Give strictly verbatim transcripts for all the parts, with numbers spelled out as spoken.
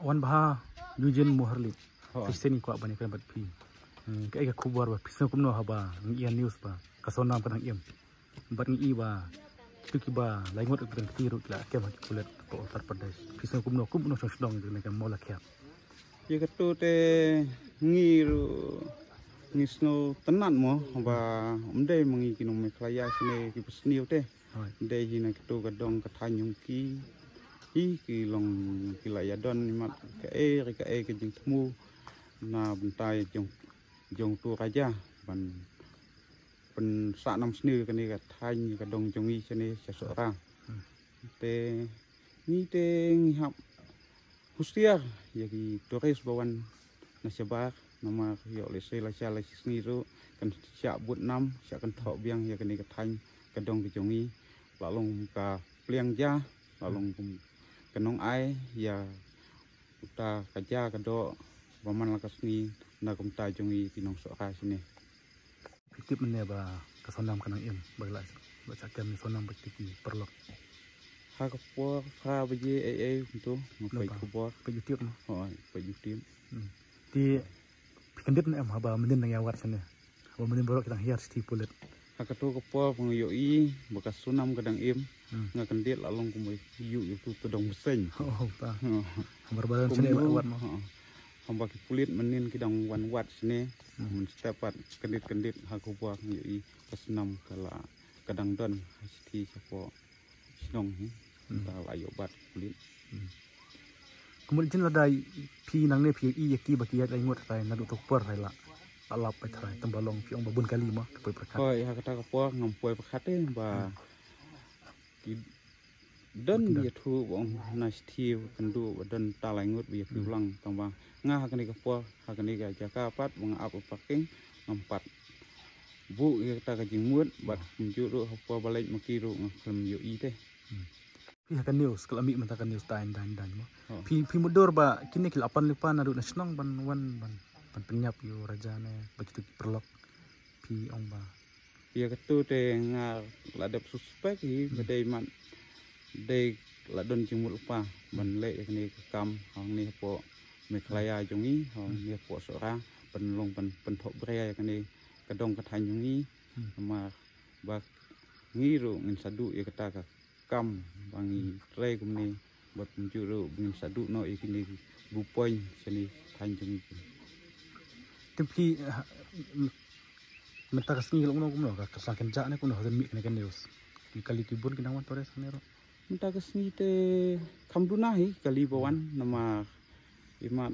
Wan bha Eugene Moharli. Hooid. Sa shisien ngi kwah ban ïakren bad phi. Hmm, kaei ka khubor ba phi sngew kumno haba ngi ïa news ba ka Sonam ka dang im? Bad ngi i ba kitu kiba lai ngut ki dang kti ruh ki la kem ha ki pulit hapoh Uttar Pradesh. Phi sngew kumno, kumno shong shnong jong ka Mawlakhiat? Ïa katu te ngi ruh ngi sngewtynnat mo ba ym dei ma ngi ki nong Meghalaya shane kiba sniew te. Hooid. Dei hi na katu ka dong ka thaiñ jong ki, hi ki long ki la ïa don imat kaei re kaei ka jingthmu na bynta jong, jong utu u raja ban pynsah nam sniew ïa kane ka thaiñ, ïa ka dong jong ngi shane sha Sohra. Hmm. Te ngi te ngi hap husiar ïa ki tourist ba wan na shabar, namar ïoh lehse la sha la shi sngi ruh kan shah bud nam, shah kynthoh biang ïa kane ka thaiñ, ka dong ka jong ngi, la long ka pliang ja, la long kum ka nongai ïa uta ka ja ka doh ba man la ka sngi na ka bynta jong ngi ki nong Sohra shane. Phi tip mynne ba ka Sonam ka dang im, ba la, ba shah kem ïa Sonam bad kito ki paralok? Ha ka por phra baje ei ei kumto nga peit khubor. Phi ju tip mo? Hooid, phi ju tip. Hmm. Te phi kyndit ne em haba mynnin dang ïa wad shane, haba mynnin baroh ki dang hiar shithi pulit? Ha katu ka por ba nga ïohi ba ka Sonam ka dang im, hmm, nga kyndit, la long kumba ïohi ïa utu u dong bseiñ. Oh, ta. Hmm. Haba baroh shane la wad mo? Hmm. Haba ki pulit mynnin ki dang wan wad shane, hmm, mynstep pat kyndit kyndit ha ka khubor nga ïohi ka Sonam ka la, ka dang don ha shithi shapoh shnong hi. Hmm. Ta la ïoh bat ki pulit. Hmm. Kumno jin lada phi nangne phi ïohi ïa ki ba ki ïaid lai ngut hynrei naduh utu u por hynrei la, la lap beit hynrei, tang ba long phi ong ba bun kali mo, phi poi pyrkhat? Hooid, ha kata ka por ngam poi pyrkhat te ba, hmm, ki don ïathuh ba ong na shithi kynduh ba don ta lai ngut ba ïa phi u lang, tang ba nga ha kane ka por, ha kane ka jaka pat ba nga ap parking ngam pat buh ïa kata ka jingmut, bad kumjuh ruh ha por ba leit ma ki ruh nga khlem ïohi te. Hmm. Phi ha ka news, ka la mih mynta ka news daiñ daiñ daiñ mo. Oh. Phi, phi mutdur ba kine ki la pan lypa naduh na shnong ban wan ban, ban pynïap ïa u raja ne ba kito ki paralok? Phi ong ba ïa katu te nga la dep suspek hi, hmm, ba dei mat, dei la don jingmut lypa ban leh ïa kane ka kam hangne hapoh Meghalaya jong ngi, hangne hapoh Sohra, ban long ban pynthoh bria ïa kane ka dong ka thaiñ jong ngi. Hmm. Namar ba ngi ruh ngin sa duh ïa kata ka kam ba ngi trei kumne, bad kumjuh ruh ba ngin sa duh noh ïa kine ki bupoiñ shane thaiñ jong ngi. Te phi, ha, m-, mynta ka sngi ka long kumno, kumno ka, ka sla kynjah ne kumno ha mih kane ka news? Ki kali ki bun ki nang wan tourist hangne ruh. Mynta ka sngi te kham duna hi kali ba wan, namar imat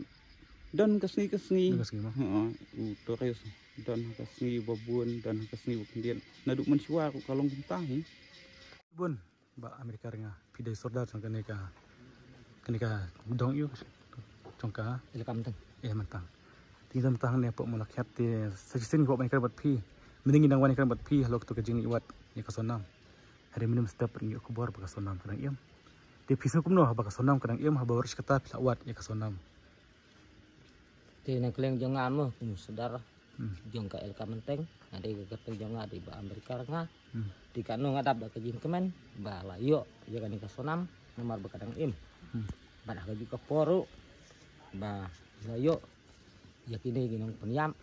don ka sngi ka sngi. Don ka sngi mo? Hooid, u tourist don ha ka sngi ba bun, don ha ka sngi ba khyndiat. Naduh mynshuwa ruh ka long kumta hi. Bun, Bah America Rnga, phi dei sordar jong kane ka, kane ka dong ïa u, jong ka Elka Mynteng. Eh, Mynteng. Te ngi don mynta hangne hapoh Mawlakhiat te sa shisien ngi kwah ban ïakren bad phi. Mynne ngi dang wan ïakren bad phi halor katu ka jingleit wad ïa ka Sonam. Hynrei mynne mynstep ngi ïoh khubor ba ka Sonam ka dang im. Te phi sngew kumno haba ka Sonam ka dang im, haba baroh shi katta phi la wad ïa ka Sonam? Te na kylleng jong nga mo kum u sordar, hmm, jong ka Elka Mynteng, nga dei ka kyrteng jong nga dei Bah America Rnga. Hmm. Te kano nga dap da ka jingkmen ba la ïoh ïa kane ka Sonam namar ba ka dang im. Hmm. Bad ha kajuh ka por ruh ba la ïoh ïa kine ki nongpynïap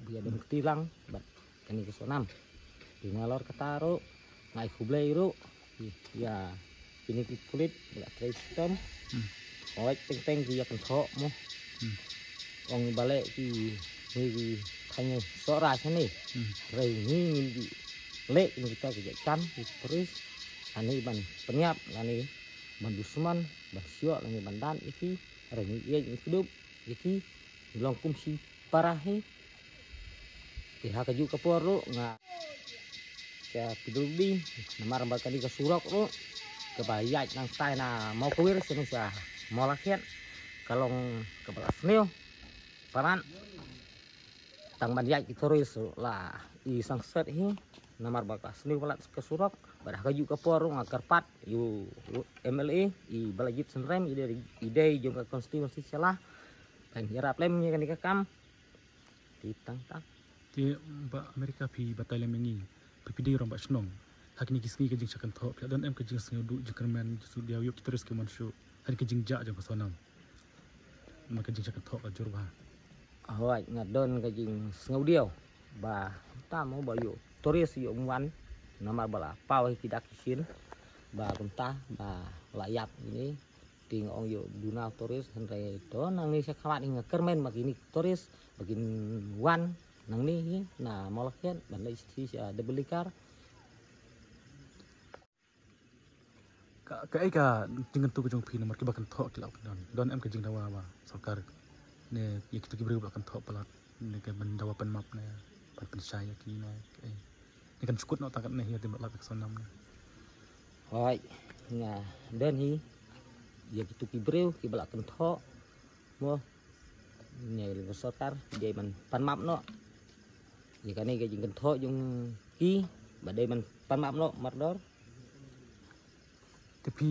ba ïa don kti lang bad kane ka Sonam. Te nalor kata ruh nga ai khublei ruh ïa kine ki pulit ba la trei shitom. Hmm. Hooid, teng teng ki ïa kynthoh mo. Hmm. Ong ba leh ki, ki, ki thaiñ Sohra shane. Hmm. Hynrei ngi ngim ju leh kine kita ki jait kam ki tourist. Lane ban pynïap, lane ban dusmon, ban syiok, lane ban dad ïa ki. Hynrei ngi ïeit ngi kdup ïa ki, ngi long kum shi para hi. Te ha kajuh ka por ruh nga sha P W D namar ba kane ka surok ruh kaba ïaid nangtai na Mawkawir sha, sha Mawlakhiat ka long kaba la sniew palat. Tang ban ïaid ki tourist ruh la i sangset hi namar ba ka sniew palat ka surok. Bad ha kajuh ka por ruh nga kyrpad ïa u M L A i Balajied Synrem, i dei, i dei jong ka constituency Shella, kan ïarap lem ïa kane ka kam. Te tang tang. Te Bah America, phi batai lem ïa ngi, phi, phi dei rangbah shnong. Ha kine ki sngi ka jingshah kynthoh phi la don em ka jingsngewduh jingkyrmen, jingsngewdiaw ïa ki tourist ki mon shuh ha ka jingjah jong ka Sonam? Ma ka jingshah ka thoh ka jur ba. Hoi, nga don ka jingsngewdiaw ba tam ba ïoh tourist ïoh wan namar ba la paw hi ki dak ki shin ba kumta ba la ïap ini. Ting ong ïoh duna tourist hynrei to nang ni sha khamat hi nga kyrmen ba kini tourist ba kin wan nang ni hi na Mawlakhit ban leit sha Debelikar. Ka, ka ei ka jingkyntu ka jong phi namar kiba kynthoh ki la don. Don em ka jingdawa ba sorkar ne ïa kitu ki briew ba la kynthoh palat ne ka ban dawa pynmap ne ban pynshai ïa ki ne ka ei. Ne kan shukut noh ta katne hi ïa te ba la ka sonam ne. Hoi, nga don hi ïa kitu ki briew kiba la kynthoh mo ne ka sorkar dei ban pynmap noh. Ïa kane ka jingkynthoh jong ki ba dei ban pynmap noh mardor. Te phi